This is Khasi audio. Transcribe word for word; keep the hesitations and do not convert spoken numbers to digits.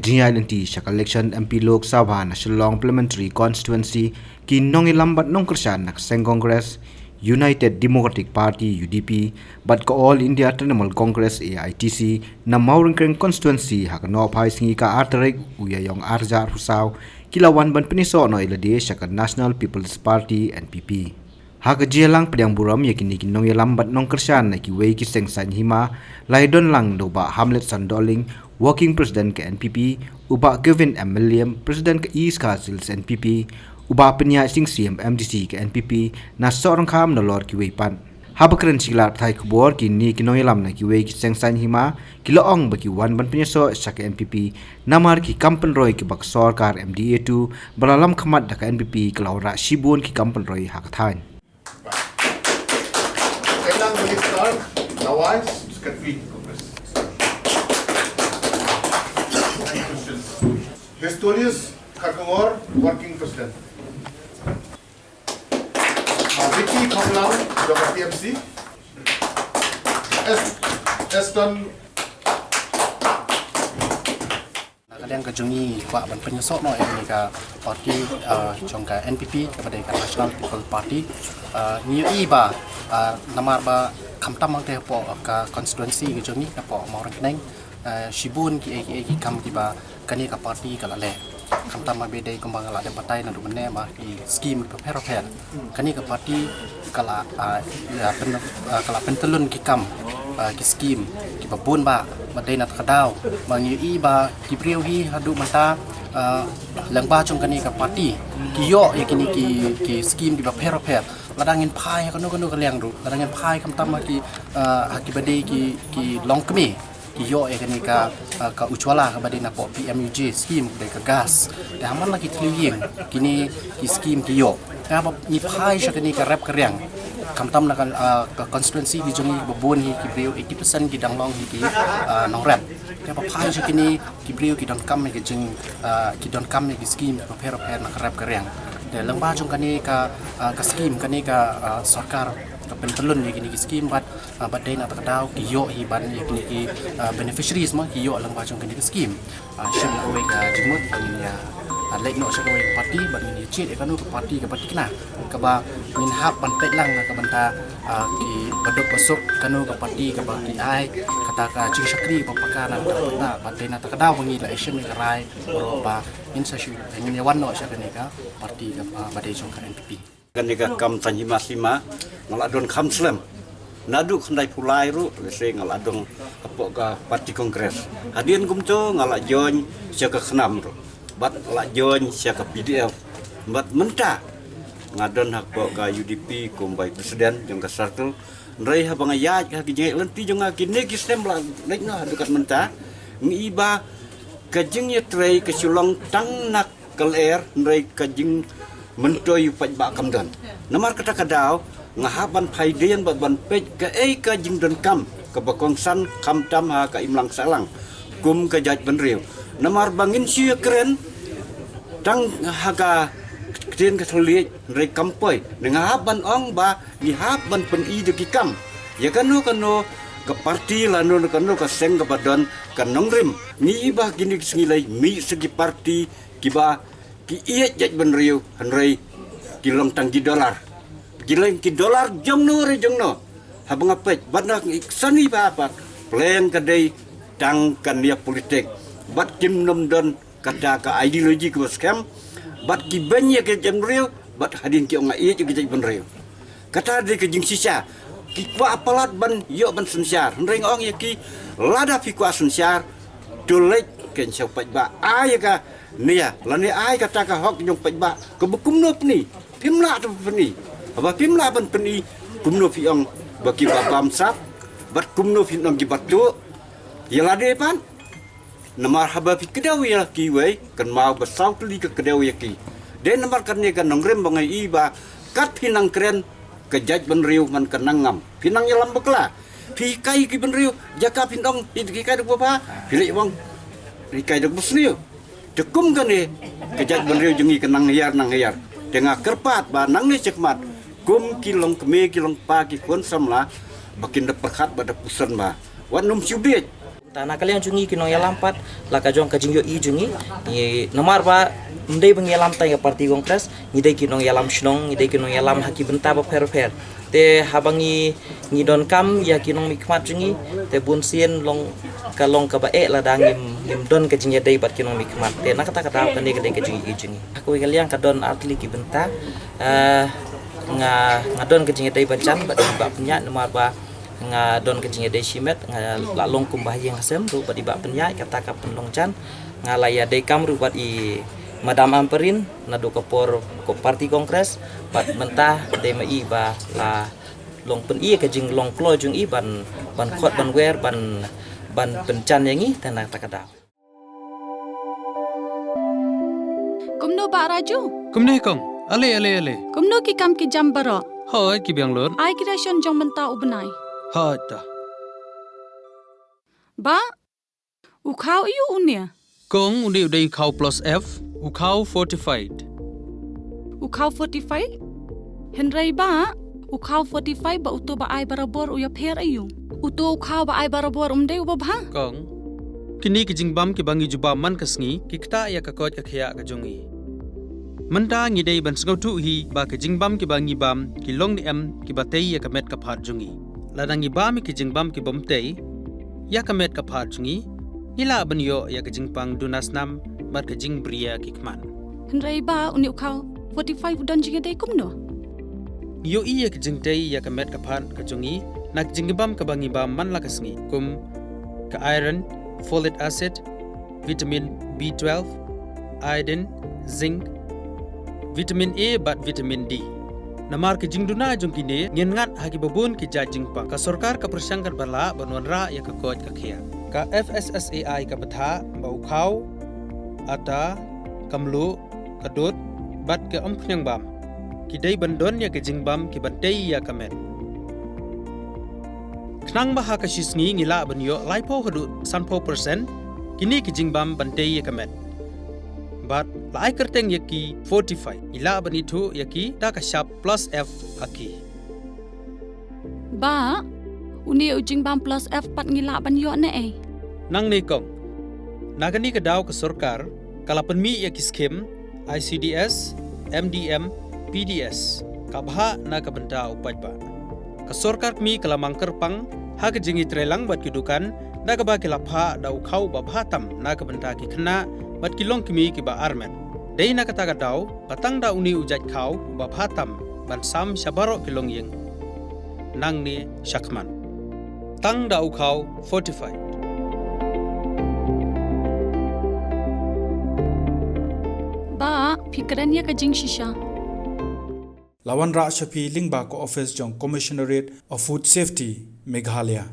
Jingïaid lynti sha ka election M P Lok Sabha na Shillong Parliamentary Constituency, ki nongïalam bad nongkyrshan na ka seng Congress, United Democratic Party, U D P, bad ka All India Trinamool Congress, A I T C, na Mawryngkneng Constituency ha ka nohphai sngi ka ar tarik u Ïaïong ar hajar arphew saw, ki la wan ban pynïasoh noh ïa lade sha ka National People's Party, N P P. Ha ka jingïalang pdiang burom ïa kine ki nongïalam bad nongkyrshan na kiwei ki seng saiñ hima, la ïadon lang da u Bah Hamletson Dohling, Working President ka N P P, u Bah Kevin M Mylliem, President ka East Khasi Hills N P P, u Bah Pynïaid Sing Syiem, M D C ka N P P, na Sohryngkham, nalor kiwei pat. Haba kren sha ki lad pathai khubor, kine ki nongïalam na kiwei ki seng saiñ hima ki la ong ba ki wan ban pynïasoh sha ka N P P namar ki kam pynroi kiba ka sorkar M D A two ba la lam khmat da ka N P P ka la wanrah shibun ki kam pynroi ha ka thaiñ. Kailang Minister Nawai, Secretary Congress. Historious Kharkongor, Working President. Ah, Ricky Khonglang, jong ka T M C. Es-, Eston. Na ka liang ka jong ngi kwah ban pynïasoh noh ïa kane ka party, ah, jong ka N P P, kaba dei ka National People Party. Ah, ngi ïohi ba, ah, namar ba khamtam hangtei hapoh ka constituency ka jong ngi, hapoh Mawryngkneng, ah, shibun kiei kiei ki kam kiba kane ka party ka la leh. Khamtam ba dei kumba nga la dep batai naduh mynne ba ki skim kiba pher pher. Kane ka party ka la, ah, ïa pyn-, ah, ka la pyntyllun ki kam, ah, ki skim kiba bun ba, ba dei na kata ka daw ba ngi ïohi ba ki briew hi haduh mynta, ah, lyngba jong kane ka party ki ïoh ïa kine ki, ki skim kiba pher pher. Lada ngin phai ha kano kano ka liang ruh, lada ngin phai khamtam ha ki, ah, ha kiba dei ki, ki longkmie, ki ïoh ïa kane ka, ah, ka Ujjwala kaba dei napoh P M U J scheme, kaba dei ka gas. Te ha man la ki thliew ïing kine ki skim ki ïoh. Te haba ngi phai sha kane ka rep ka riang, khamtam na ka, ah, ka constituency ki jong ngi ba bun hi ki briew, eighty percent ki dang long hi ki, ah, nongrep. Te haba phai sha kine ki briew ki donkam ïa ki jing, ah, ki donkam ïa ki skim kiba pher pher na ka rep ka riang. Te lyngba jong kane ka, ah, ka skim, kane ka, ah, sorkar ka pyntyllun ïa kine ki skim bad, ah, bad dei na kata ka daw ki ïoh hi ban ïa kine ki, ah, beneficiaries mo, ki ïoh lyngba jong kane ka skim. Ah, shim na kawei ka jingmut ba ngin ïa, ah, leit noh sha kawei ka party bad ngin ïa jied ïa kano ka party kaba tikna, kaba ngin hap ban peit lang na ka bynta, ah, kiba duk ba suk, kano ka party kaba ki ai kata ka jingshakri ba paka na kata ka bynta. Bad dei na kata ka daw ba ngi la ïashim ïa ka rai baroh ba ngin sa shu, ngin ïa wan noh sha kane ka party kaba, ah, ba dei jong ka N P P. Kane ka kam saiñ hima sima nga la don kham slem. Naduh khyndai phew lai ruh lehse nga la don hapoh ka party Congress. Hadien kumto nga la join sha ka KHNAM ruh, bad la join sha ka P D F. Bad mynta nga don hapoh ka U D P kum vice president jong ka circle. Hynrei haba nga ïaid ha ki jingïaid lynti jong nga kine ki snem ba la leit noh haduh kat mynta, ngi i ba ka jingïatrei ka shu long tang na ka lyer, hynrei ka jingmyntoi u paidbah kam don. Namar kata ka daw nga hap ban phai dien bad ban peit kaei ka jingdonkam kaba kongsan khamtam ha ka imlang sahlang kum ka jaitbynriew. Namar ba ngin shu ïakren tang ha ka ktien ka thylliej, hynrei kam poi. Nga hap ban ong ba ngi hap ban pyni da ki kam ïa kano kano ka party lano kano ka seng kaba don ka nongrim. Ngi i ba kine ki sngi lei mih sa ki party kiba ki ïeit jaitbynriew, hynrei ki long tang ki dollar. Ki long ki dollar jongno re jongno. Haba nga peit bad nga sani ba pat pleng ka dei tang ka nia politik. Bad kim nym don kata ka ideology kaba skhem. Bad ki beiñ ïa ka jaitbynriew, bad hadien ki ong nga ïeit ïa ka jaitbynriew. Kata dei ka jingshisha. Ki kwah palat ban ïoh ban synshar, hynrei nga ong ïa ki, lada phi kwah synshar, to leit keiñ sha u paidbah, ai ïa kane lane ai kata ka hok jong u paidbah kaba kumno pyni. Phim lah te pyni. Haba phim lah ban pyni, kumno phi ong ba kiba bamsap, bad kumno phi ong kiba tuh ïa lade pat. Namar haba phi kdew ïa kiwei, kynmaw ba saw tylli ka kdew ïa ki. Dei namar kane ka nongrim ba nga i ba kat phi nang kren, ka jaitbynriew man ka nang ngam. Phi nang ïalam bakla. Phi hikai ki bynriew, jaka phin ong, phi hikai da kaba bha, phi leit ong, hikai da kaba sniew. Te kum kane ka jaitbynriew jong ngi ka nang hiar nang hiar. Te nga kyrpad ba nangne shakhmat, kum ki longkmie ki longpa ki khun samla, ba kin da pyrkhat bad da puson bha. Wat nym shu bieit. Ta na ka liang jong ngi ki nongïalam pat, la ka jong ka jingïohi jong ngi, ngi namar ba ym dei ba ngi ïalam tang ïa ka party Congress, ngi dei ki nongïalam shnong, ngi dei ki nongïalam ha ki bynta bapher bapher. Te haba ngi, ngi donkam ïa ki nongmihkhmat jong ngi, te bunsien long ka long kaba eh lada ngim, ngim don ka jingïadei bad ki nongmihkhmat. Te na kata ka daw kane ka dei ka jingïohi jong ngi. Ha kawei ka liang ka don ar tylli ki bynta, eh, nga, nga don ka jingïadei ba jan bad i Bah Pynïaid namar ba nga don ka jingïadei shimet, nga la long kum ba ha ïing ha sem ruh bad i Bah Pynïaid, kata ka pynlong jan. Nga la ïadei kam ruh bad i Madam Ampareen naduh ka por ka party Congress, bad mynta dei ma i ba la long pyni ka jinglong kloi jong i ban, ban khot ban wer, ban, ban pynjan ïa ngi, te na kata ka daw. Kumno Bah Raju? Kumne kong, ale, ale, ale. Kumno ki kam ki jam baroh? Hooid, ki biang lut. Ai ki ration jong mynta u bnai. Hooid ta. Bah, u khaw aiu une? Kong, une u dei u khaw plus F, u khaw fortified. U khaw fortified? Hynrei Bah, u khaw fortified bad uto ba ai barabor u ïapher aiu? Uto u khaw ba ai barabor um dei uba bha? Kong, kine ki jingbam kiba ngi ju bam man ka sngi ki ktah ïa ka koit ka khiah ka jong ngi. Mynta ngi dei ban sngewthuh hi ba ki jingbam kiba ngi bam ki long ne em kiba tei ïa ka met ka phad jong ngi. Lada ngi bam ïa ki jingbam kibym tei ïa ka met ka phad jong ngi, ngi lah ban ïoh ïa ka jingpang duna snam bad ka jingbriew ki khmat. Hynrei Bah, une u khaw fortified u don jingïadei kumno? Ngi ïohi ïa ka jingtei ïa ka met ka phad ka jong ngi na ka jingbam kaba ngi bam man la ka sngi, kum ka iron, folic acid, vitamin B twelve, iodine, zinc, vitamin A bad vitamin D. Namar ka jingduna jong kine, ngin ngat ha kiba bun ki jait jingpang. Ka sorkar ka pyrshang katba lah ban wanrah ïa ka koit ka khiah. Ka F S S A I ka batai ba u khaw, ata, ka mluh, ka dud bad ka umphniang bam ki dei ban don ïa ka jingbam kiban tei ïa ka met. Khnang ba ha ka shi sngi ngi lah ban ïoh laiphew haduh sanphew percent kine ki jingbam ban tei ïa ka met. Bad la ai kyrteng ïa ki fortified, ngi lah ban ithuh ïa ki da ka shap plus F ha ki. Bah, une u jingbam plus F pat ngi lah ban ïoh ne ei? Nangne kong, na kane ka daw ka sorkar ka la pynmih ïa ki skim I C D S, M D M, P D S, ka bhah na ka bynta u paidbah. Ka sorkar kmie ka la mang kyrpang ha ka jingïatreilang bad ki dukan da kaba ki la phah da u khaw uba bha tam na ka bynta ki khynnah bad ki longkmie kiba armet. Dei na kata ka daw ba tang da une u jait khaw uba bha tam ban sam sha baroh ki longïing nangne shakhmat. Tang da u khaw fortified. Bah, phi kren ïa ka jingshisha. La wanrah sha phi lyngba ka office jong Commissionerate of Food Safety, Meghalaya.